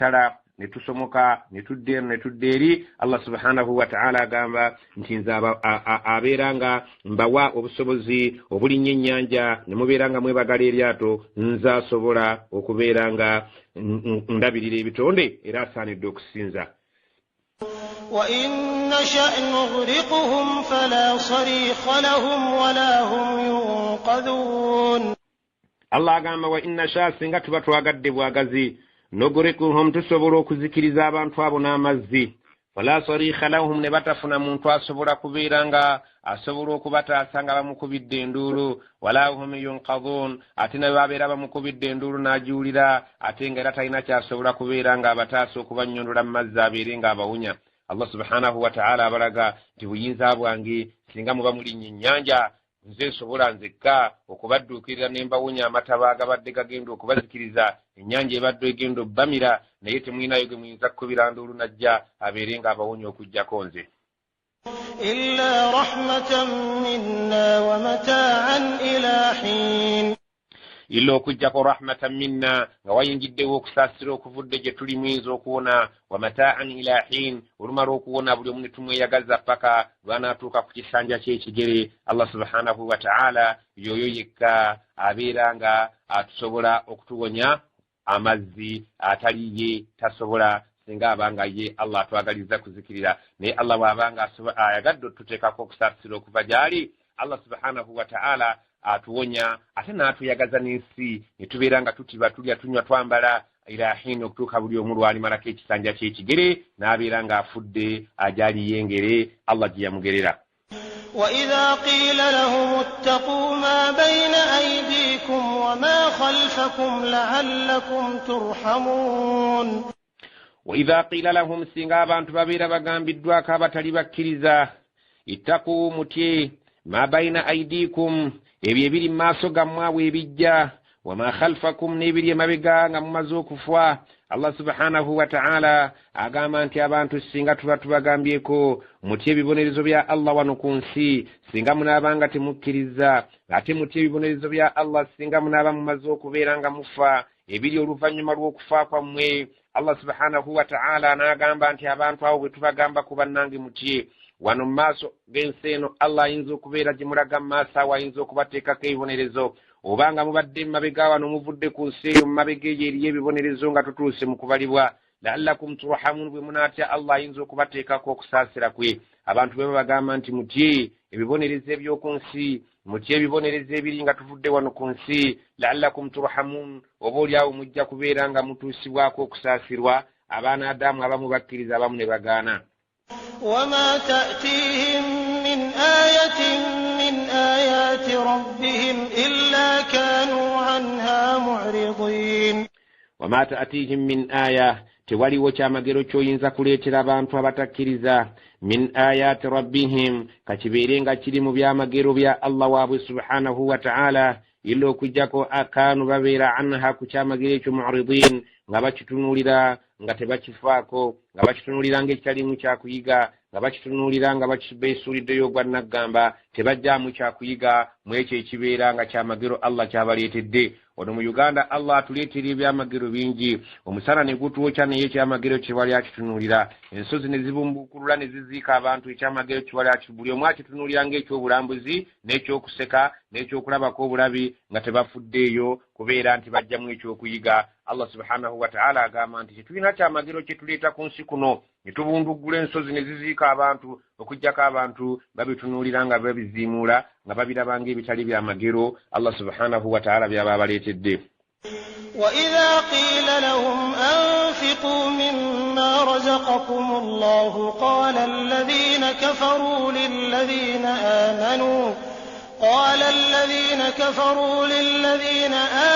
Ttala ne tusomoka ne tudda eno ne tudda eri. Allah subhanahu wataala agamba nti nze abeera nga mbawa obusobozi obulinnya ennyanja ne mubeera nga mwebagala eryato, nze asobola okubeera nga ndabirira ebitonde era asaanidde okusinza. وإن نشأ نغرقهم فلا صريخ لهم ولا هم ينقذون. Allah agamba, wa innasha, singa tuba twagadde bwagazi, nugurikuhum, tusobola okuzikiriza abantu abo n'amazzi, fala sarikha lahum, ne batafuna muntu asobola kubeera nga asobola okubataasa nga bamukubidde enduulu, wala hum yunkadhun, ate naye babeera bamukubidde enduulu n'agiwulira, ate nga era talina kyasobola kubeera nga abataasa okubannyondola mu mazzi abeere nga abawunya. Allah subhanahu wataala abalaga nti buyinza bwange, singa muba mulinnya ennyanja, nze nsobola nzekka okubadduukirira ne mbawonya amataba agabadde gagenda okubazikiriza, ennyanja ebadde egenda obbamira, naye temulinayo gwe muyinza kukubira nduulu najja abeere ng'abawonya okuggyako nze. Illa rahmatan minna wa mataan ila hin. Illa, okuggyako rahmatan minna, nga wayingiddewo okusaasira okuvudde gye tuli, muyinza okuwona, wa mataan ila hin, olumala okuwona buli omu ne tumweyagaza paka lwanaatuuka ku kisanja ky'ekigere. Allah subhanahu wataala yoyo yekka abeera nga atusobola okutuwonya amazzi, atali ye tasobola. Singa aba nga ye Allah atwagaliza kuzikirira, naye Allah bw'aba nga ayagadde otuteekako okusaasira okuva gy'ali, Allah subhanahu wataala atuwonya ate n'atuyagaza n'ensi ne tubeera nga tutiba, tulya, tunywa, twambala, ila hini, okutuuka buli omu lwalimalako ekisanja ky'ekigere n'abeera ng'afudde agyali yengere Allah gye yamugerera. وإذا قيل لهم اتقوا ما بين أيديكم وما خلفكم لعلكم ترحمون. Waidha qiila lahum, singa abantu babeera bagambiddwako abatali bakkiriza, ittaku, mutye, ma baina aidikum, ebyo ebiri mu maaso gammwe awo ebijja, wama khalfakum, n'ebiri emabega nga mumaze okufa. Allah subhanahu wataala agamba nti abantu singa tuba tubagambyeko mutye ebibonerezo bya Allah wano ku nsi, singa munaaba nga temukkiriza, ate mutye ebibonerezo bya Allah singa munaaba mumaze okubeera nga mufa, ebiri oluvannyuma lw'okufa kwammwe. Allah subhanahu wataala n'agamba nti abantu abo bwe tubagamba ku bannange mutye wano mu maaso g'ensi eno, Allah ayinza okubeera gye mulaga mu maaso awo ayinza okubateekako ebibonerezo, oba nga mubadde mu mabega wano muvudde ku nsi eyo, mu mabega eyo eriyo ebibonerezo nga tutuuse mu kubalibwa. Laallakum turhamun, bwe munaatya Allah ayinza okubateekako okusaasira kwe. Abantu bwe babagamba nti mutye ebibonerezo eby'oku nsi, mutye ebibonerezo ebiri nga tuvudde wano ku nsi, laallakum turhamun, oba oliawo mujja kubeera nga mutuusibwako okusaasirwa. Abaana Adamu abamu bakkiriza, abamu ne bagaana. Wama ta'tihim min ayatin min ayati rabbihim illa kanu anha mu'ridin. Wama ta'tihim min aya, tewaliwo kyamagero ky'oyinza kuleetera abantu abatakkiriza, min ayati rabbihim, kakibeere nga kiri mu byamagero bya Allah waabwe subhanahu wataala, illa, okuggyako, akaanu, babeera, anha, ku kyamagero ekyo, muridin, nga bakitunuulira nga tebakifaako, nga bakitunuulira ng'ekitaliimu kyakuyiga, nga bakitunuulira nga beesuuliddeyo ogwa naggamba, tebajjaamu kyakuyiga mu ekyo ekibeera nga kyamagero Allah kyabaleetedde. Ono mu Uganda Allah atuleetera ebyamagero bingi, omusana ne gutwokya, naye ekyamagero kyewali akitunuulira, ensozi ne zibumbuukulula ne ziziika abantu, ekyamagero kiwali buli omu akitunuulira ng'ekyobulambuzi n'ekyokuseka n'ekyokulabako obulabi, nga tebafuddeeyo kubeera nti bajjamu ekyokuyiga. Allah subhanahu wataala agamba nti tetulina kyamagero kye tuleeta ku nsi kuno ne tubunduggula ensozi ne ziziika abantu, okuggyako abantu babitunuulira nga babiziimuula, nga babiraba ng'ebitali byamagero Allah subhanahu wataala byaba abaleetedde. وإذا قيل لهم أنفقوا مما رزقكم الله قال الذين كفروا للذين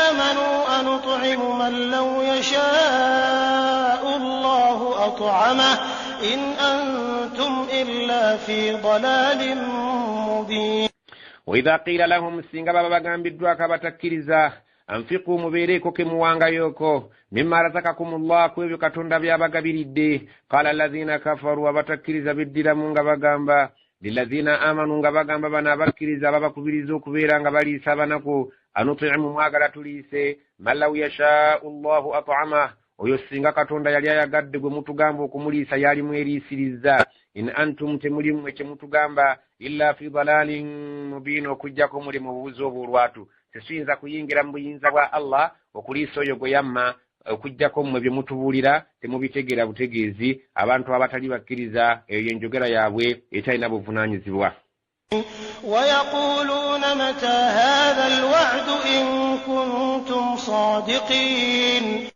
آمنوا أنطعم من لو يشاء الله أطعمه إن أنتم إلا في ضلال مبين. Waidha qiila lahum, singa baba bagambiddwako abatakkiriza, anfiku, mubeereeko ke muwangayooko, mimma razakakum llah, ku ebyo Katonda byabagabiridde, qala allazina kafaru, abatakkiriza beddiramu nga bagamba, lillazina amanu, nga bagamba bano abakkiriza ababakubiriza okubeera nga baliisa abanaku, anutimu, mwagala tuliise, man law yashaau llahu atamah. Oyo singa Katonda yali ayagadde gwe mutugamba okumuliisa yali mweriisirizza. In antum, temuli mmwe kye mutugamba, illa fi dalalin mubiin, okuggyako muli mu bubuzi obw'olwatu. Tetuyinza kuyingira mu buyinza bwa Allah okuliisa oyo gwe yamma, okuggyako mmwe bye mutubuulira temubitegeera butegeezi. Abantu abatali bakkiriza, eyo y'enjogera yaabwe etalina buvunaanyizibwa. Wayaquluuna mata haadha alwa'du in kuntum sadiqin.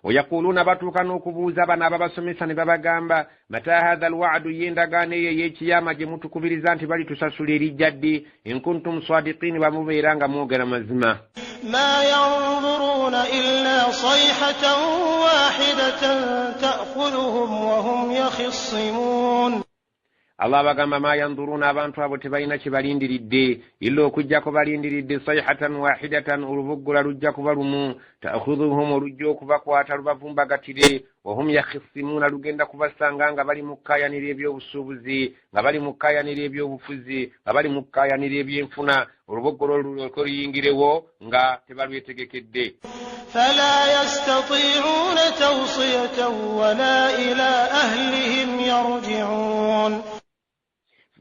Wayaquluuna, batuuka n'okubuuza bano ababasomesa ne babagamba, mata haadha alwa'du, ye endagaano eyo ey'ekiyama gye mutukubiriza nti balitusasula erijja ddi, in kuntum sadiqin, bamubeera nga mwogera mazima. Ma yanzuruuna illa sayhatan wahidatan ta'khudhuhum wa hum yakhisimun. Allah abagamba, ma yanzuruuna, abantu abo tebalina kye balindiridde, illa, okuggyako balindiridde, sayhatan wahidatan, olubuggula lujja kuba lumu, ta'khudhuhum, olujja okubakwata lubavumbagatire, wahum yakhisimuuna, lugenda kubasanga nga bali mu kukaayanira ebyobusuubuzi, nga bali mu kukaayanira ebyobufuzi, nga bali mu kukaayanira ebyenfuna. Oluboggolo olulyoke luyingirewo nga tebalwetegekedde. Fala yastati'una tawsiyatan wala ila ahlihim yarji'un.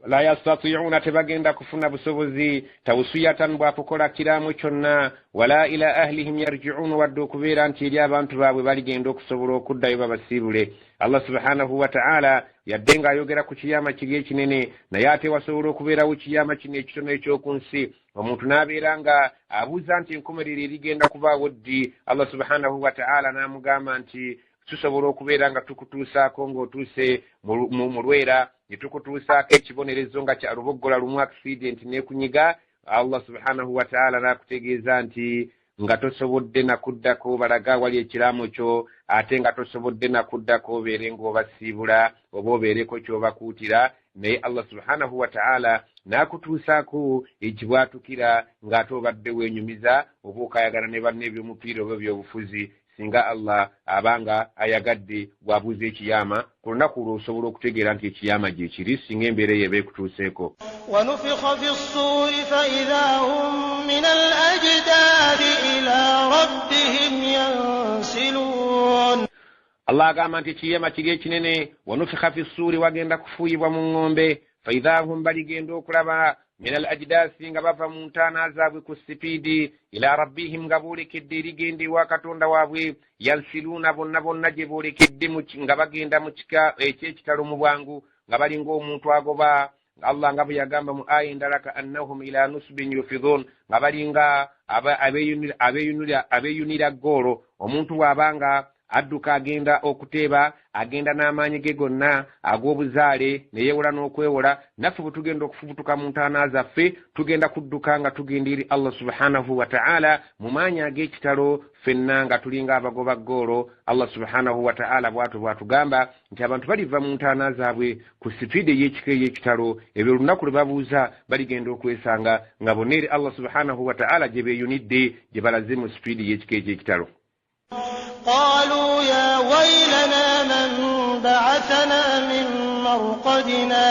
La yastati'una, tebagenda kufuna busobozi, tawsiyatan, bwakukola kiraamu kyonna, wala ila ahlihim yarji'un, wadde okubeera nti eri abantu baabwe baligenda okusobola okuddayo babasiibule. Allah subhanahu wa ta'ala yadde ng'ayogera ku kiyama kiri ekinene, naye ate wasobola okubeerawo kiyama kino ekitono eky'oku nsi, omuntu n'abeera nga abuuza nti enkomerero erigenda kubaawo ddi? Allah subhanahu wa ta'ala n'amugamba nti tusobola okubeera nga tukutuusaako ng'otuuse mu lwera, ne tukutuusaako ekibonerezo nga kya luboggola lumu, accident n'ekunyiga. Allah subhanahu wa ta'ala n'akutegeeza nti nga tosobodde nakuddako balaga awali ekiraamo kyo, ate nga tosobodde nakuddako obeere ng'obasiibula oba obeereko ky'obakuutira. Naye Allah subhanahu wa ta'ala n'akutuusaako ekibwatukira ng'ate obadde weenyumiza oba okayagana ne banna ebyomupiira oba ebyobufuzi. Singa Allah abanga ayagadde gwabuuza ekiyama, ku lunaku olwo osobola okutegeera nti ekiyama gye kiri, singa embeera eyo eba ekutuuseeko. Wanufikha fi ssuuri faidha hum min al ajdathi ila rabbihim yansiluun. Allah agamba nti ekiyama kiri ekinene, wanufikha fi ssuuri, wagenda kufuuyibwa mu ŋŋombe, faidha hum, baligenda okulaba, min al ajdasi, nga bava mu ntaana zaabwe ku sipiidi, ila rabbihim, nga boolekedde erigenda ewa Katonda waabwe, yansiluuna, bonna bonna gye boolekedde nga bagenda mu kika ekyekitalo mu bwangu, nga balinga omuntu agoba. Allah nga bwe yagamba mu aya endala, ka annahum ila nusbin yufidhun, nga balinga abeeyunira ggoolo. Omuntu bw'aba nga adduka agenda okuteeba, agenda n'amaanyi ge gonna ag'obuzaale, ne yeewola n'okwewola. Naffe bwe tugenda okufubutuka mu ntaana zaffe, tugenda kudduka nga tugenda eri Allah subhanahu wa ta'ala mu maanyi ag'ekitalo, ffenna nga tulinga abagoba ggoolo. Allah subhanahu wa ta'ala bw'atyo bw'atugamba nti abantu baliva mu ntaana zaabwe ku sipiidi ey'ekika ey'ekitalo. Ebyo olunaku lwe babuuza, baligenda okwesanga nga bonna eri Allah subhanahu wa ta'ala gye beeyunidde, gye balaze mu sipiidi ey'ekika eky'ekitalo. قالوا يا ويلنا من بعثنا من مرقدنا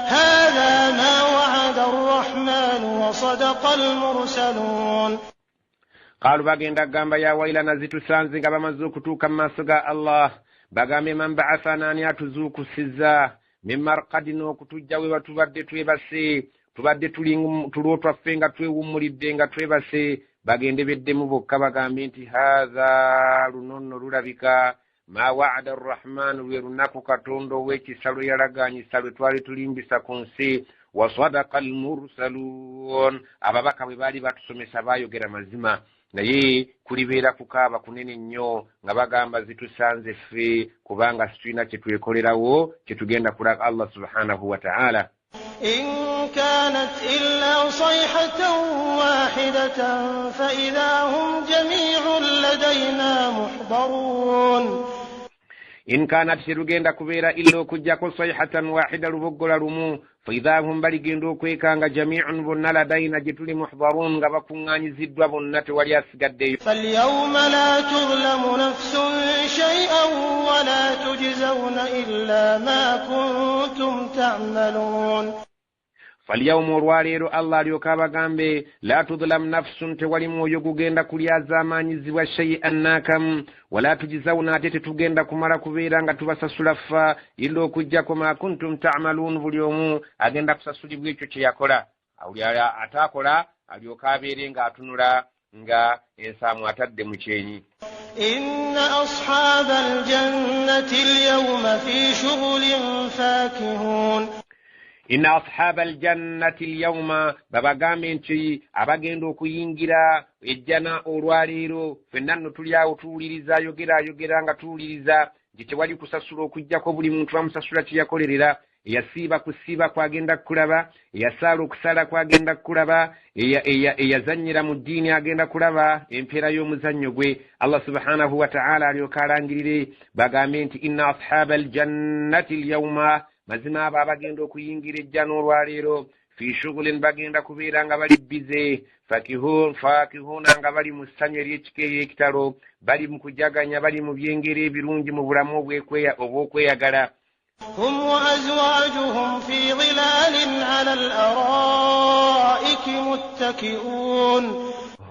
هذا ما وعد الرحمن وصدق المرسلون. Qaalu, bagenda kugamba, ya wailana, zitusanze, nga bamaze okutuuka mu maaso ga Allah, bagambe, man baathana, ani atuzuukusizza, min markadina, okutujja we batubadde twebase, tubadde tuli tulwo twaffe nga twewummulidde nga twebase. Bagende beddemu bokka bagambe nti haatha, luno nno lulabika, ma waada arrahmaanu, lwe lunaku Katonda ow'ekisa lwe yalaganyisa, lwe twali tulimbisa ku nsi, wasadaka almursaluun, ababaka bwe baali batusomesa baayogera mazima. Naye kulibeera kukaaba kunene nnyo nga bagamba zitusanze ffe, kubanga situlina kye twekolerawo kye tugenda kulaga Allah subhanahu wa ta'ala. إن كانت إلا صيحة واحدة فإذا هم جميع لدينا محضرون. In kanat, terugenda kubeera, illa, okuggyako, sayhatan wahida, luboggola lumu, faidha hum, baligenda okwekanga, jamiun, bonna, ladaina, gye tuli, muhdarun, nga bakuŋŋaanyiziddwa bonna, tewali asigaddeyo. فاليوم لا تظلم نفس شيئا ولا تجزون إلا ما كنتم تعملون. Falyawuma, olwaleero Allah alyoke abagambe, la tudlamu nafsun, tewali mwoyo gugenda kulyazaamaanyizibwa shay'an naakamu, wala tujizawuna, ate tetugenda kumala kubeera nga tubasasula ffa illa okuggyako ma kuntum ta'maluun, buli omu agenda kusasulibwa ekyo kye yakola. Buli ataakola alyoke abeere ng'atunula nga ensaamu atadde mu kyenyi. Inna ashaaba aljannati alyawma fi shughulin faakihun. Inna ashaaba aljannati alyawma, babagambe nti abagenda okuyingira ejjana olwaleero. Fenna nno tuli awo tuwuliriza, ayogera ayogera nga tuwuliriza nti tewali kusasula okuggyako buli muntu bamusasula kye yakolerera. Eyasiiba kusiiba kwagenda kukulaba, eyasaala okusaala kwagenda kukulaba, eyazannyira mu ddiini agenda kulaba empeera y'omuzannyo gwe. Allah subhanahu wataala alyoka alangirire bagambe nti inna ashaaba aljannati lyauma, mazima abo abagenda okuyingira ejjana olwaleero, fi shughulin, bagenda kubeera nga bali bize, fakihuna, nga bali mu ssanyu ery'ekika ery'ekitalo, bali mu kujaganya, bali mu byengera ebirungi mu bulamu obw'okweyagala. Hum wa azwajuhum fi dhilalin ala al-araiki muttaki'un.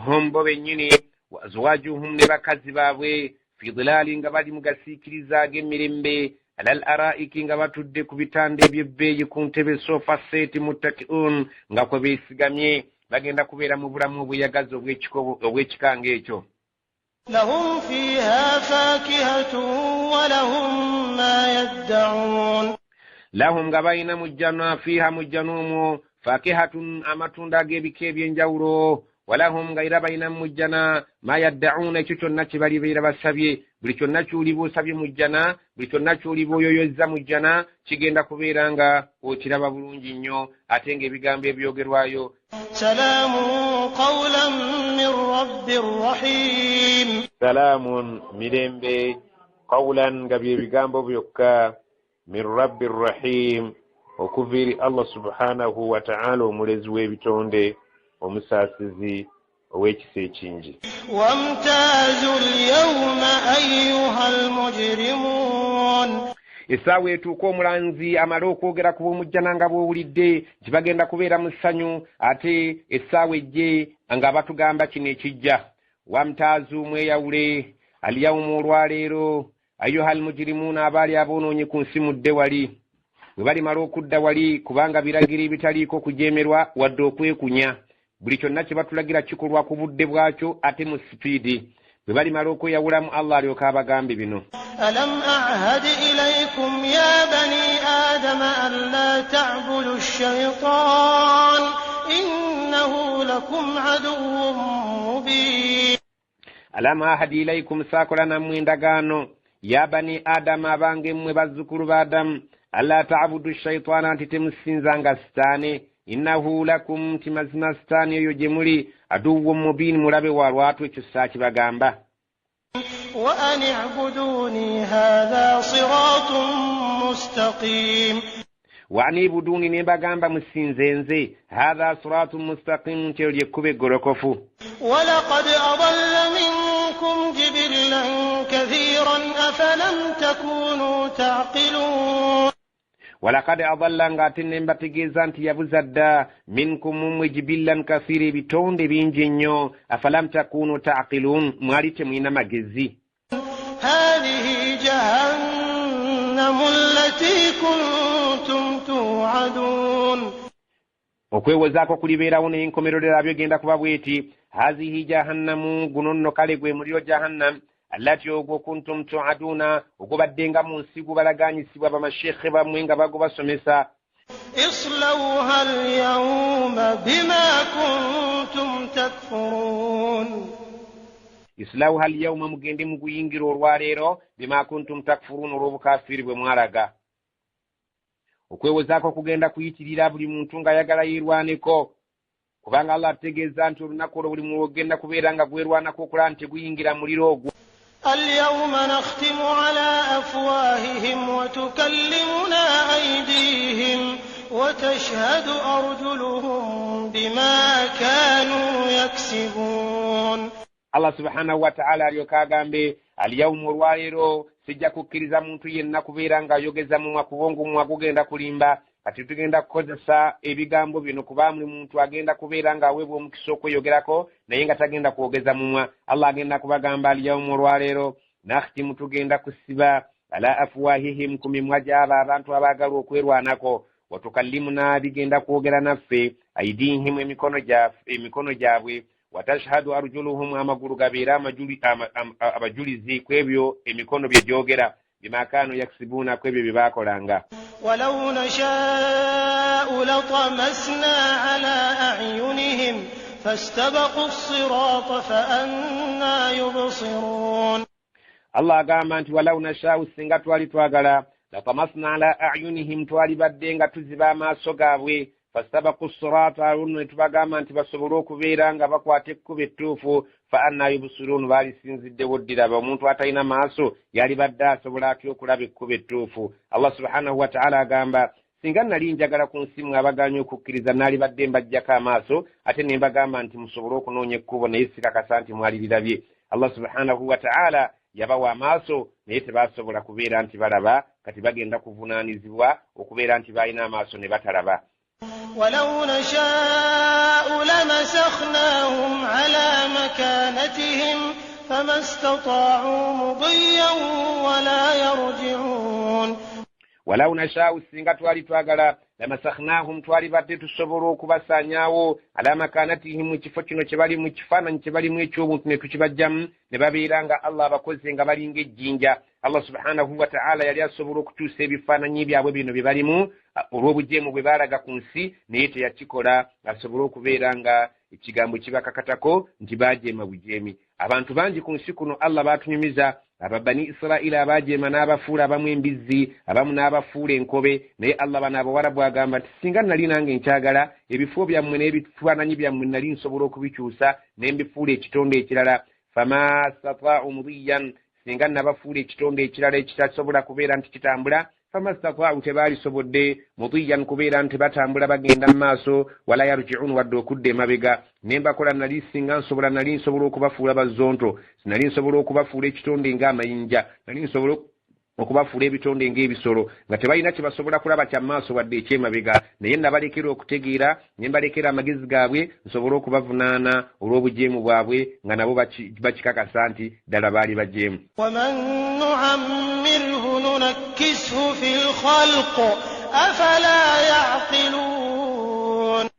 Hum, bo bennyini, wa azwajuhum, ne bakazi baabwe, fi dhilaali, nga bali mu gasiikiriza ag'emirembe, ala al araiki, nga batudde ku bitanda eby'ebbeeyi, ku ntebe sofa seeti, muttaki'un, nga kwe beesigamye, bagenda kubeera mu bulamu obweyagaza obw'ekika ng'ekyo. Lahum fiha fakihatun wa lahum ma yaddaun. Lahum, nga balina mu jjana, fiiha, mu jjana omwo, fakihatun, amatunda ag'ebika eby'enjawulo, walahum, nga era balina mu jjana, ma yaddauna, ekyo kyonna kye balibeera basabye. Buli kyonna ky'oliba osabye mu jjana, buli kyonna ky'oliba oyoyozza mu jjana, kigenda kubeera nga okiraba bulungi nnyo, ate ng'ebigambo ebyogerwayo Salaamun qawlan min rabbin rahiim. Salaamun, mirembe, qawlan, nga bye bigambo byokka, min rabbi rahim, okuva eri Allah subhanahu wa ta'ala, omulezi w'ebitonde, omusaasizi ow'ekisa ekingi. Wamtaazu lyawma ayuha almujrimuun. Essaawa etuuka omulanzi amale okwogera ku b'omujjana nga bw'owulidde nti bagenda kubeera mu ssanyu, ate essaawa ejje nga batugamba kino ekijja. Wamtaazu, mweyawule, alyawuma, olwaleero, ayuha almujirimuuna, abaali aboonoonyi ku nsi, mudde wali. Bwe balimala okudda wali, kubanga biragiro ebitaliiko kujeemerwa wadde okwekunya, buli kyonna kye batulagira kikolwa ku budde bwakyo ate mu sipiidi. Bwe balimala okweyawulamu, Allah alyoka abagambe bino: Alam ahad ilaykum ya bani adama an la ta'budu shaytan innahu lakum aduwwun mubin. Alam ahadi ilaikum, saakola nammwe endagaano, ya bani adama, abange mmwe bazzukulu ba Adamu, alla taabudu shaitaana, nti temusinzanga sitaane, innahu lakum, nti mazima sitaani oyo gye muli, aduwu mubiini, mulabe wa lwatu, ekyo saakibagamba? Wa an ibuduni hatha siratun mustaqim. Wa an ibuduni, ne mbagamba musinze nze, hatha siratun mustaqim, nti eryo lyekkubo eggolokofu. Walaqad adalla minkum jibillan kathiran afalam takunu taqilun. Walakad adalla, ng'ate ne mbategeeza nti yabuza dda, minkum, mummwe, jibillan kathira, ebitonde bingi ennyo, afalam takunu taqilun, mwali temulina magezi? Hadhihi jahannamu allati kuntum tu'adun. Okwewozaako kulibeerawo n'enkomerero yabyo egenda kuba bweti: hazihi jahannamu, guno nno kale gwe muliro jahannam, allati, ogwo, kuntum tuaduuna, ogubaddenga mu nsi gubalaganyisibwa bamashekhe bammwe nga bagubasomesa. Islawha alyawma bima kuntum takfurun. Islawha alyawma, mugende muguyingira olwaleero, bima kuntum takfurun, olw'obukafiiri bwe mwalaga. Okwewozaako kugenda kuyitirira buli muntu ng'ayagala yeerwaneko, kubanga Allah atutegeeza nti olunaku olwo buli mwoyo ogenda kubeera nga gwerwanako okulaba nti teguyingira muliro ogwo. Alyawma nakhtimu ala afwahihim wa tukallimuna aydihim wa tashhadu arjuluhum bima kanu yaksibun. Allah subhanahu wataala alyoka agambe, alyawuma, olwaleero sijja kukkiriza muntu yenna kubeera ng'ayogeza mumwa, kubanga omumwa gugenda kulimba. Kati tugenda kukozesa ebigambo bino kuba buli muntu agenda kubeera ng'aweebwa omukisa okweyogerako naye nga tagenda kwogeza mumwa. Allah agenda kubagamba alyawumu olwaleero nakhtimu tugenda kusiba ala afwahihim ku mimwa gy'abo abantu abaagala okwerwanako watukallimuna bigenda kwogera naffe aidihim emikono gyabwe watashhadu arjuluhum amagulu gabeere abajulizi ku ebyo emikono bye gyogera bima kaanu yaksibuuna ku ebyo bye baakolanga. Walau nashaau latamasna ala ayunihim fastabaqu sirata fa anna yubsirun. Allah agamba nti walau nashaau singa twali twagala latamasna ala ayunihim twalibadde nga tuziba amaaso gaabwe fastabaku sirata awo nno ne tubagamba nti basobole okubeera nga bakwata ekkubo ettuufu fa anna yubsiruun baalisinziddewo ddiraba omuntu atalina maaso yalibadde asobola atya okulaba ekkubo ettuufu. Allah subhanahu wataala agamba singa nali njagala ku nsi mwe abagaanye okukkiriza naalibadde mbaggyako amaaso ate ne mbagamba nti musobole okunoonya ekkubo naye sikakasa nti mwaliriraby'e. Allah subhanahu wataala yabawa amaaso naye tebaasobola kubeera nti balaba kati bagenda kuvunaanizibwa okubeera nti baalina amaaso ne batalaba. Walau nashaau lamasakhnaahum ala makanatihim fama stata'u mudiyan wala yarji'un. Walau nashaau singa twali twagala lamasakhnaahum twalibadde tusobola okubasaanyaawo ala makanatihim mu kifo kino kye bali mu kifaananyi kye balimu eky'obuntu ne tukibajjamu ne babeera nga Allah abakoze nga balinga ejjinja. Allah subhanahu wa ta'ala yali asobola okukyusa ebifaananyi byabwe bino bye balimu olw'obujeemu bwe baalaga ku nsi naye teyakikola asobole okubeera nga ekigambo kibakakatako nti baajeema bujeemi. Abantu bangi ku nsi kuno Allah baatunyumiza aba Bani Israila abaajeema n'abafuula abamu embizzi abamu n'abafuula enkobe naye Allah bano abawarabu agamba nti singa nali nange nkyagala ebifo byammwe n'ebifaananyi byammwe nali nsobola okubikyusa ne mbifuula ekitonde ekirala fama stata'u mudiyan singa nabafuula ekitonde ekirala ekitasobola kubeera nti kitambula fama stata'u tebaalisobodde mudiyan kubeera nti batambula bagenda mu maaso wala yarji'un wadde okudda emabega ne mbakola nali singa nsobola nali nsobola okubafuula bazzonto nali nsobola okubafuula ekitonde ng'amayinja nali nsobola okubafuula ebitonde ng'ebisolo nga tebalina kye basobola kulaba kya maaso wadde ekyemabega naye nabalekera okutegeera ne mbalekera amagezi gaabwe nsobole okubavunaana olw'obujeemu bwabwe nga nabo bakikakasa nti ddala baali bajeemu. Waman nuammirhu nunakkishu fil khalq afala yaqilun.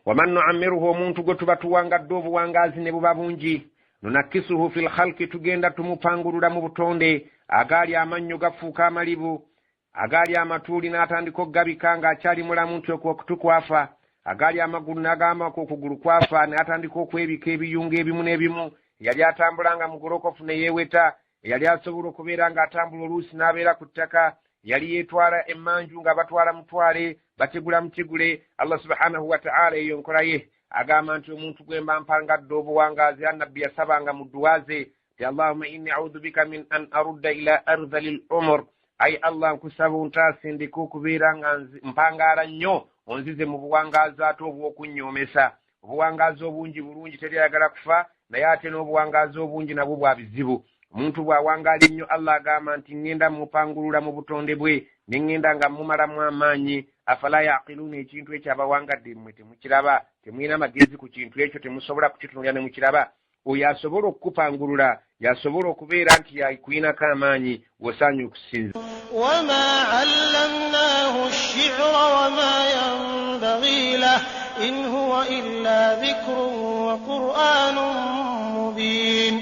Waman nuammiruhu omuntu gwe tuba tuwangadde obuwangaazi ne buba bungi nunakkisuhu fil khalqi tugenda tumupangulula mu butonde agaali amannyo gafuuka amalibu agaali amatuuli n'atandika okugabika ng'akyali mulamu nti okutu kwafa agaali amagulu n'agamba ko okugulu kwafa n'atandika okwebika ebiyungo ebimu n'ebimu eyali atambula nga mugolokofu ne yeeweta eyali asobola okubeera ng'atambula oluusi n'abeera ku ttaka yali yeetwala emmanju nga batwala mutwale bategula mutegule. Allah subhanahu wa ta'ala eyo nkola ye agamba nti omuntu gwe mba mpangadde obuwangaazi era nabbi yasabanga mu dduwa ze nti allahumma inni audhu bika min an arudda ila ardhali l umur ayi Allah nkusaba ontaase ndeke okubeera nga mpangaala nnyo onzize mu buwangaazi ate obw'okunnyoomesa. Obuwangaazi obungi bulungi teri ayagala kufa naye ate n'obuwangaazi obungi nabwo bwa bizibu. Omuntu bw'awangaala ennyo Allah agamba nti ŋŋenda mupangulula mu butonde bwe ne ŋŋenda nga mumalamu amaanyi afala yaqiluuna ekintu ekyo abawangadde mmwe temukiraba temulina magezi ku kintu ekyo temusobola kukitunulira ne mukiraba. Oyo asobola okukupangulula y'asobola okubeera nti yakuyinako amaanyi w'osaanye okusinza. Wama allamnahu ash-shi'ra wama yanbaghi lahu in huwa illa dhikrun wa qur'anun mubin.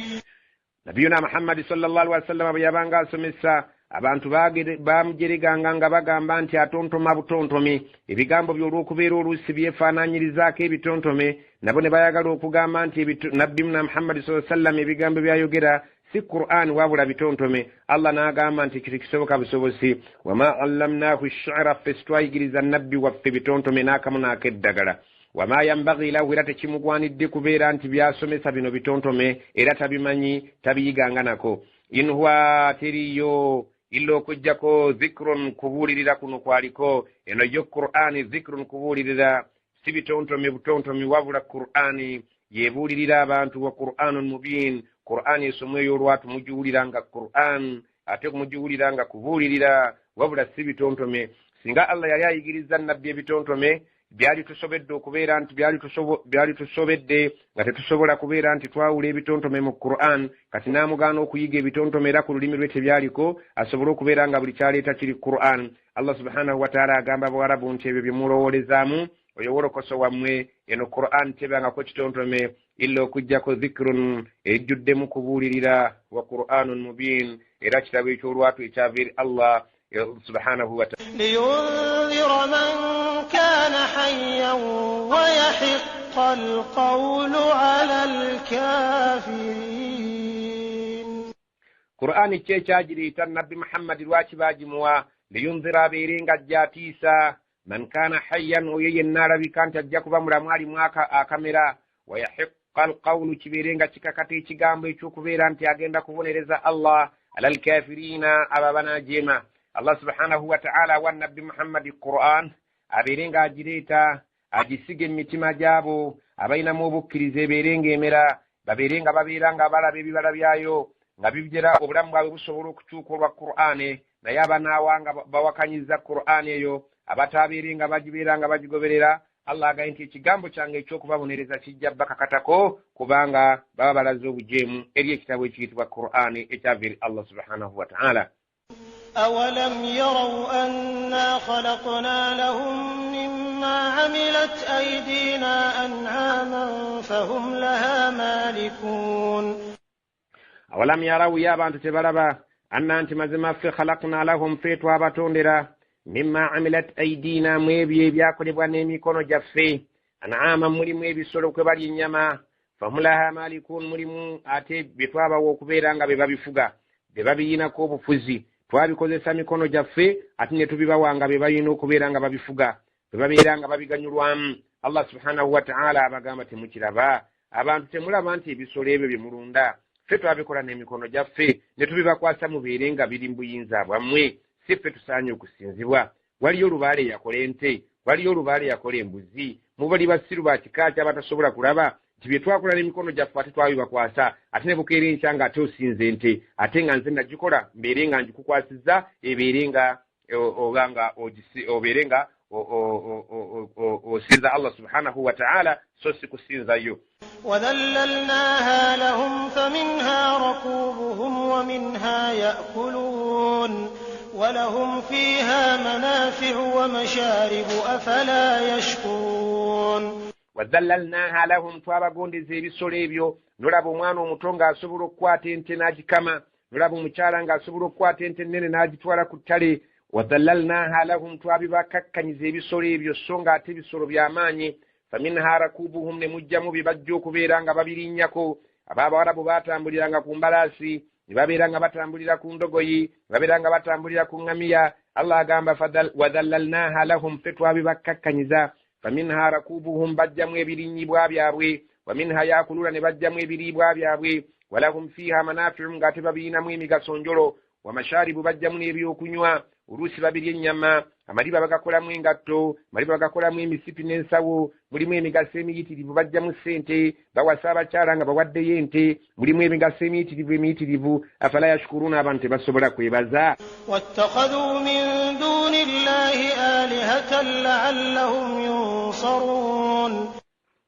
Nabiyuna Muhammadi sallallahu alaihi wasallam bwe yabanga asomesa abantu bamujereganga nga bagamba nti atontoma butontomi ebigambo bye olw'okubeera oluusi byefaanaanyirizaako ebitontome nabo ne bayagala okugamba nti nabbi na Muhammadi sallallahu alaihi wasallam ebigambo by'ayogera si Qur'an wabula bitontome. Allah n'agamba nti ekyo tekisoboka busobozi. Wama allamnahu shi'ra ffe sitwayigiriza nabbi waffe bitontome n'akamu n'akeddagala. Wama yambaghi lahu era tekimugwanidde kubeera nti by'asomesa bino bitontome era tabimanyi tabiyiganga nako. In huwa teriyo illa okuggyako dhikrun kubuulirira kuno kwaliko eno yo Qur'ani dhikrun kubuulirira si bitontome butontomi wabula Qur'ani yebuulirira abantu wa Qur'anun mubin Qur'ani esomwa ey'olwatu mugiwulira nga Qur'an ate mugiwulira nga kubuulirira wabula si bitontome. Singa Allah yali ayigiriza nabbi ebitontome, byali tusobedde okubeera nti byali tusobedde nga tetusobola kubeera nti twawula ebitontome mu Quran. Kati n'amugaana okuyiga ebitontome, era ku lulimi lwe tebyaliko, asobole okubeera nga buli kyaleeta kiri Quran. Allah subhanahu wataala agamba Bawarabu nti ebyo bye mulowoolezaamu, oyo wolokoso wammwe, eno Quran tebangako kitontome illa okuggyako dhikrun, ejjuddemu kubuulirira, wa Quranun mubin, era kitabo eky'olwatu ekyava eri Allah subhanahu wa ta'ala. Liyundhira man kana hayyan wa yahiqqa alqawlu ala alkafirin. Qur'ani ki ekyagireeta Nabbi Muhammadi? Lwaki baagimuwa? Liyundhira, abeere nga ajja atiisa, man kana hayyan, oyo yenna alabika nti ajja kuba mulamu, alimu akamera, wayahiqqa alqawlu, kibeere nga kikakata ekigambo ekyokubeera nti agenda kubonereza Allah, ala alkafirina, abo abanajeema. Allah subhanahu wataala awa Nabbi Muhammadi Quran abeere ng'agireeta, agisiga emitima gyabo abalinamu obukkiriza, ebeere ng'emera, babeere nga babeera nga balaba ebibala byayo nga bigera, obulamu bwabwe busobola okukyuka olwa Qur'ane. Naye abanaawa nga bawakanyiza Qur'ane eyo, abataabeere nga bagibeera nga bagigoberera, Allah agaye nti ekigambo kyange ekyokubabonereza kijja bakakatako, kubanga baba balaze obujeemu eri ekitabo ekiyitibwa Qur'ane ekyava eri Allah subhanahu wataala. أولم يروا أنا خلقنا لهم مما عملت أيدينا أنعاما فهم لها مالكون. Awalam yarawu, ye abantu tebalaba, anna, nti mazima ffe, khalakna lahum, ffe twabatondera, mimma amilat aidiina, mu ebyo ebyakolebwa n'emikono gyaffe, an'ama, mulimu ebisolo kwe bali ennyama, fahum laha malikun, mulimu ate bye twabawa okubeera nga be babifuga, be babiyinako obufuzi. Twabikozesa mikono gyaffe, ate ne tubibawa nga be balina okubeera nga babifuga, bwe babeera nga babiganyulwamu. Allah subhanahu wataala abagamba, temukiraba abantu, temulaba nti ebisolo ebyo bye mulunda ffe twabikola n'emikono gyaffe ne tubibakwasa mubeere nga biri mu buyinza bwammwe? Si ffe tusaanye okusinzibwa? Waliyo olubaale yakola ente? Waliyo olubaale yakola embuzi? Mubali basiru ba kika ki abatasobola kulaba nti bye twakola n'emikono gyaffe ate twabibakwasa, ate ne bukeera enkya nga ate osinza ente, ate nga nze nagikola mbeere nga ngikukwasizza, ebeere nga oba nga obeere nga osinza Allah subhanahu wataala, so si kusinzayo. وذللناها لهم فمنها ركوبهم ومنها يأكلون ولهم فيها منافع ومشارب أفلا يشكرون. Wadhallalnaha lahum, twabagondeza ebisolo ebyo. Nolaba omwana omuto ng'asobola okukwata ente n'agikama, nolaba omukyala ng'asobola okukwata ente ennene n'agitwala ku ttale. Wadhallalnaha lahum, twabibakakkanyiza ebisolo ebyo, so ng'ate ebisolo by'amaanyi. Faminha rakubuhum, ne mujjamu bye bajja okubeera nga babirinnyako. Ab'abawarabu baatambuliranga ku mbalaasi, ne babeera nga batambulira ku ndogoyi, ne babeera nga batambulira ku ŋŋamiya. Allah agamba, wadhallalnaha lahum, ffe twabibakakkanyiza. Faminha rakubuhum, bajjamu ebirinnyibwa byabwe, waminha yakulula, ne bajjamu ebiriibwa byabwe, walahum fiiha manafiu, ng'ate babiyinamu emigaso njolo, wamasharibu, bajjamu n'ebyokunywa. Oluusi babirya ennyama, amaliba bagakolamu engatto, amaliba bagakolamu emisipi n'ensawo. Mulimu emigaso emiyitirivu, bajjamu ssente, bawasa abakyala nga bawaddeyo ente. Mulimu emigaso emiyitirivu emiyitirivu. Afala yashukuruna, abantu tebasobola kwebaza? واتخذوا من دون الله آلهة لعلهم ينصرون.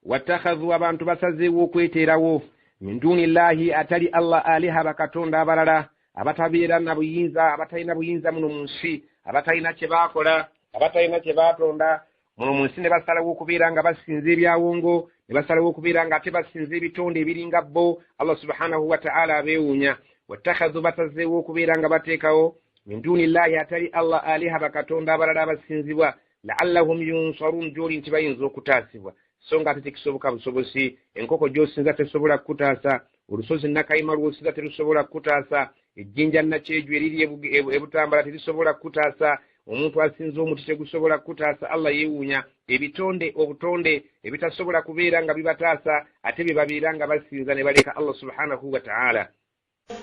Wattakhadhu, abantu basazeewo okweteerawo, min duni llahi, atali Allah, aliha, bakatonda abalala abatabeera na buyinza, abatalina buyinza muno mu nsi, abatalina kye baakola, abatalina kye baatonda muno mu nsi, ne basalawo okubeera nga basinza ebyawongo, ne basalawo okubeera nga ate basinza ebitonde ebiringa bo. Allah subhanahu wataala abeewuunya. Wattakhadhu, basazeewo okubeera nga bateekawo, min duni llahi, atali Allah, aliha, bakatonda abalala abasinzibwa, laallahum yunsarun, gy'oli nti bayinza okutaasibwa, so nga ate tekisoboka busobosi. Enkoko gy'osinza tesobola kukutaasa, olusozi Nakayima lw'osinza terusobola kukutaasa, ejjinja Nakyeju eriri Ebutambala terisobola kukutaasa, omuntu asinza omuti tegusobola kukutaasa. Allah yeewuunya ebitonde obutonde ebitasobola kubeera nga bibataasa, ate bye babeera nga basinza ne baleka Allah subhanahu wataala.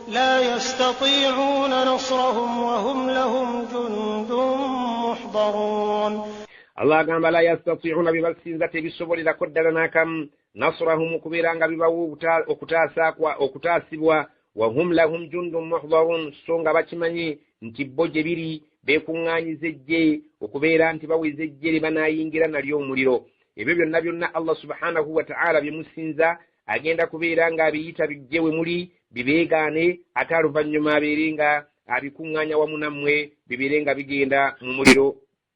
لا يستطيعون نصرهم وهم لهم جند محضرون. Allah agamba, la yastatiiuna, bye basinza tebisobolerako ddala n'akamu, nasrahum, okubeera nga bibawa okutaasibwa, wahum lahum jundun muhdarun, so nga bakimanyi nti bo gye biri. Beekuŋŋaanyiza eggye okubeera nti baweza eggye lye banaayingira nalyo omuliro. Ebyo byonna byonna Allah subhanahu wataala bye musinza agenda kubeera ng'abiyita bijje we muli bibeegaane, ate aluvannyuma abeere nga abikuŋŋaanya wamu nammwe bibeere nga bigenda mu muliro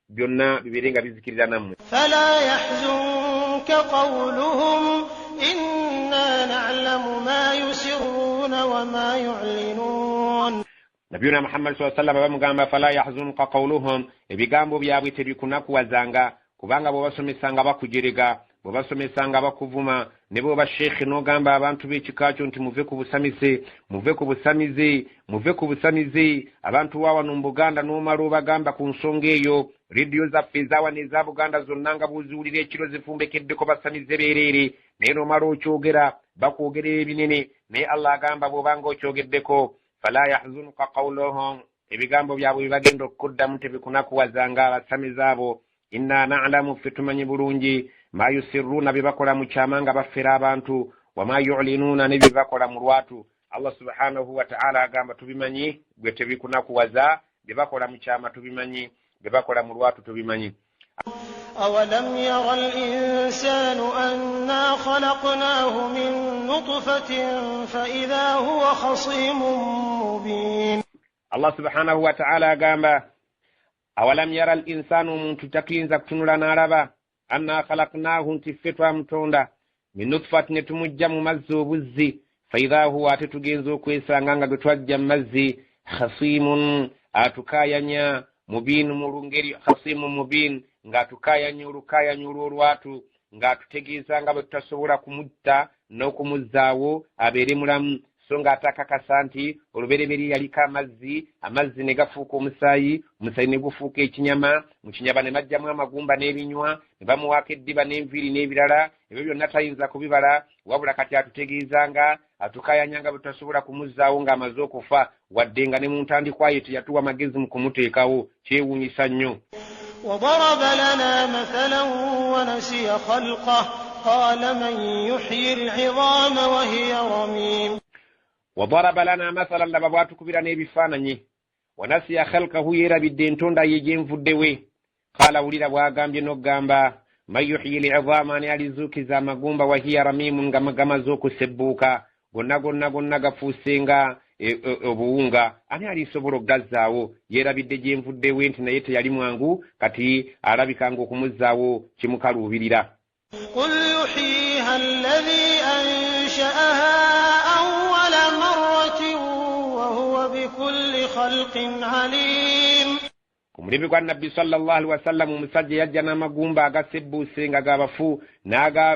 byonna bibeere nga bizikirira nammwe. Fala yahzunka qawluhum inna na'lamu ma yusirruuna wa ma yu'linuun. Nabiyuna Muhammadi saa sallama bamugamba fala yahzunka qawluhum, ebigambo byabwe tebikunakuwazanga, kubanga bw'obasomesa nga bakujerega, bw'obasomesa nga bakuvuma. Ne bw'oba sheekhe n'ogamba abantu b'ekika kyo nti muve ku busamise, muve ku busamize, muve ku busamize, abantu wa wano mu Buganda n'omala obagamba ku nsonga eyo, rediyo zaffe ezawano eza Buganda zonna nga bw'oziwulira ekiro zifumbekeddeko basamize beereere, naye n'omala okyogera bakwogerera ebinene. Naye Allah agamba bw'obanga okyogeddeko, fala yahzunuka qawluhum, ebigambo byabwe bye bagenda okukuddamu tebikunakuwazanga abasamize abo. Inna nalamu, ffe tumanyi bulungi, ma yusirruuna, bye bakola mu kyama nga baffera abantu, wama yulinuuna, ne bye bakola mu lwatu. Allah subhanahu wataala agamba tubimanyi, gwe tebikunakuwaza. Bye bakola mu kyama tubimanyi, bye bakola mu lwatu tubimanyi. Awalam yara al-insanu anna khalaqnahu min nutfatin fa idha huwa khasimun mubin. Allah subhanahu wataala agamba awalam yara al insanu, omuntu takiyinza kutunula n'alaba, anna khalaqnahu, nti ffe twamutonda, min nutfati, ne tumujja mu mazzi obuzzi, faidha huwa, ate tugenza okwesanga nga gwe twajja mu mazzi, khasimun, atukayanya, mubin, mu lungeri khasimu mubin, ng'atukayanya olukayanya olw'olwatu, ng'atutegeeza nga bwe tutasobola kumutta n'okumuzzaawo abeere mulamu, so ng'ate akakasa nti olubereberye yaliko amazzi, amazzi ne gafuuka omusaayi, omusaayi ne gufuuka ekinyama, mu kinyama ne bajjamu amagumba n'ebinywa, ne bamuwaako eddiba n'enviiri n'ebirala. Ebyo byonna tayinza kubibala, wabula kati atutegeeza nga atukayanya nga bwe tutasobola kumuzzaawo ng'amaze okufa, wadde nga ne mu ntandikwa ye teyatuwa magezi mu kumuteekawo. Kyewuunyisa nnyo. وضرب لنا مثلا ونسي خلقه قال من يحيي العظام وهي رميم. Wadaraba lana mathalan, laba bwatukubira n'ebifaananyi, wanasiya khalkahu, yeerabidde entonda ye gyenvuddewe. Qaala, wulira bw'agambye n'okugamba, man yuhyi lizaama, ani alizuukiza amagumba, wahiya ramimun, nga gamaze okusebbuuka gonna gonna gonna gafuuse nga obuwunga, ani alisobola okugazzaawo? Yeerabidde gyenvuddewe nti naye teyali mwangu, kati alabika nga okumuzzaawo kimukaluubirira. قل يحييها الذي أنشأها أول مرة وهو بكل خلق عليم. Ku mulembe gwa Nabbi sallallahu alihi wasallam, omusajja yajja n'amagumba agasebbuuse nga gabafu,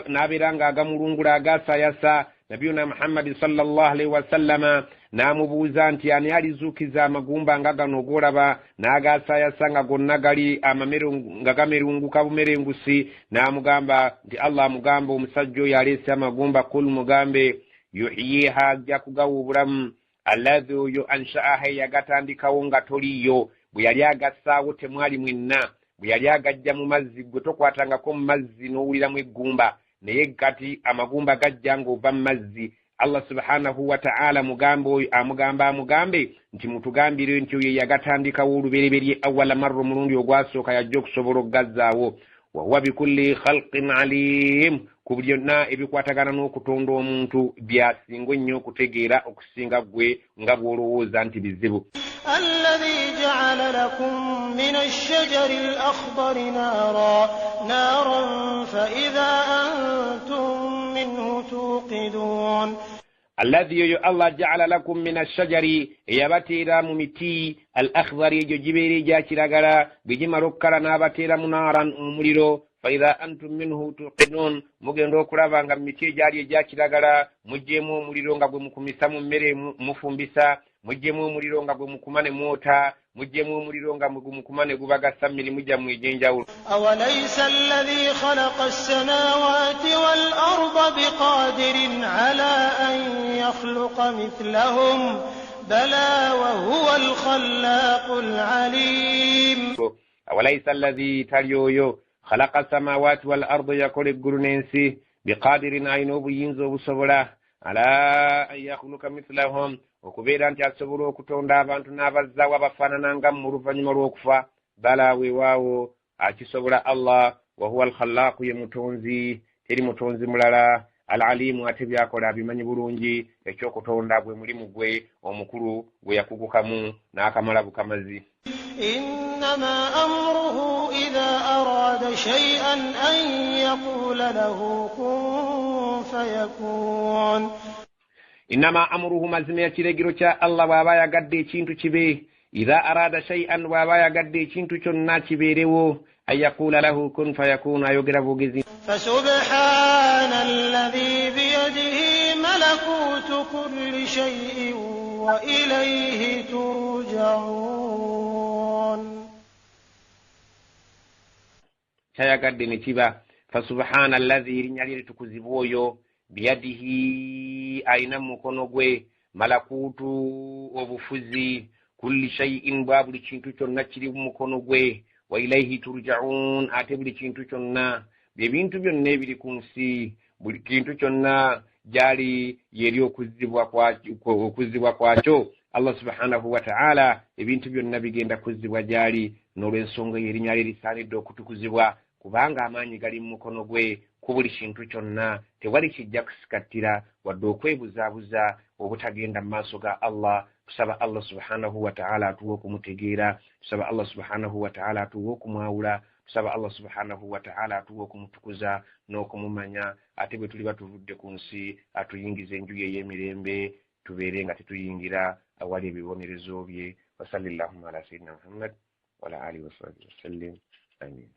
n'abeera nga agamulungula agaasayasa. Nabiyuna Muhammadi sallallahu alaihi wasallama n'amubuuza nti ani alizuukiza amagumba nga gano ogolaba n'agaasayasa nga gonna gali amamero nga gamerunguka bumerengusi? N'amugamba nti Allah amugamba omusajja oyo aleese amagumba, kul, mugambe, yuhyiha, ajja kugawa obulamu, alladhi, oyo, anshaaha, eyagatandikawo nga toliyo. Bwe yali agassaawo temwali mwenna. Bwe yali agajja mu mazzi, gwe tokwatangako mu mazzi n'owuliramu eggumba, naye kati amagumba gajja ng'ova mu mazzi. Allah subhanahu wataala mugambe oyo amugamba amugambe nti mutugambire nti oyo yagatandikawo olubereberye, awala marra, omulundi ogwasooka, yajja okusobola okugazzaawo. Wahuwa bikulli khalqin alim, ku byonna ebikwatagana n'okutonda omuntu byasinga ennyo okutegeera okusinga ggwe nga bw'olowooza nti bizibu. الذي جعل لكم من الشجر الأخضر نارا نارا فإذا أنتم منه توقدون. Alladhi, oyo Allah, jaala lakum min ashajari, eyabateera mu miti, al akhdari, egyo gibeera egya kiragala, bwe gimala okukala n'abateeramu naaran, omuliro, faidha antum minhu tuqinun, mugenda okulaba nga mu miti egyali egya kiragala muggyemu omuliro nga gwe mukumisa mu mmere mufumbisa, muggyemu omuliro nga gwe mukuma ne mwota, muggyemu omuliro nga gwe mukuma ne gubagasa mu mirimu gyammwe egy'enjawulo. أوليس الذي خلق السماوات والأرض بقادر على أن يخلق مثلهم بلى وهو الخلاق العليم. Awalaisa alladhi, tali oyo, khalaqa samawati wal ardi, yakola eggulu n'ensi, biqadirin, alina obuyinza obusobola, ala an yakhluka mithlahum, Okubeera nti asobola okutonda abantu n'abazzaawo abafaanana nga mu luvannyuma lw'okufa, bala weewaawo akisobola Allah. Wahuwa alkhallaaku, ye mutonzi, teri mutonzi mulala. Al aliimu, ate byakola abimanyi bulungi. Ekyokutonda gwe mulimu gwe omukulu gwe yakugukamu n'akamala bukamazi. Innama amruhu idha arada shay'an an yaqula lahu kun fayakun. Innama amuruhu, mazima ekiragiro kya Allah bw'aba ayagadde ekintu kibe, idha arada shay'an, bw'aba ayagadde ekintu kyonna kibeerewo, an yaquula lahu kun fayakunu, ayogera bwogezi. Fasubhana alladhi biyadihi malakutu kulli shay'in wa ilayhi turja'un. Kyayagadde ne kiba. Fasubhana allazi, erinnya lye litukuzibwa oyo, biyadihi, alina mu mukono gwe, malakuutu, obufuzi, kulli shay'in, bwa buli kintu kyonna kiri mu mukono gwe, wa ilaihi turjaun, ate buli kintu kyonna, byebintu byonna ebiri ku nsi, buli kintu kyonna gyali yeri okuzzibwa kwakyo. Allah subhanahu wataala, ebintu byonna bigenda kuzzibwa gyali. N'olw'ensonga eyo erinnya lye lisaanidde okutukuzibwa, kubanga amaanyi gali mu mukono gwe ku buli kintu kyonna. Tewali kijja kusikattira wadde okwebuzaabuza obutagenda mu maaso ga Allah. Tusaba Allah subhanahu wataala atuwe okumutegeera, tusaba Allah subhanahu wataala atuwe okumwawula, tusaba Allah subhanahu wataala atuwe okumutukuza n'okumumanya, ate bwe tuliba tuvudde ku nsi atuyingiza enju ye ey'emirembe, tubeere nga tetuyingira awali ebibonerezo bye. Wasalli llahuma ala sayidina Muhammad wala alihi wasahbihi wasallim, amin.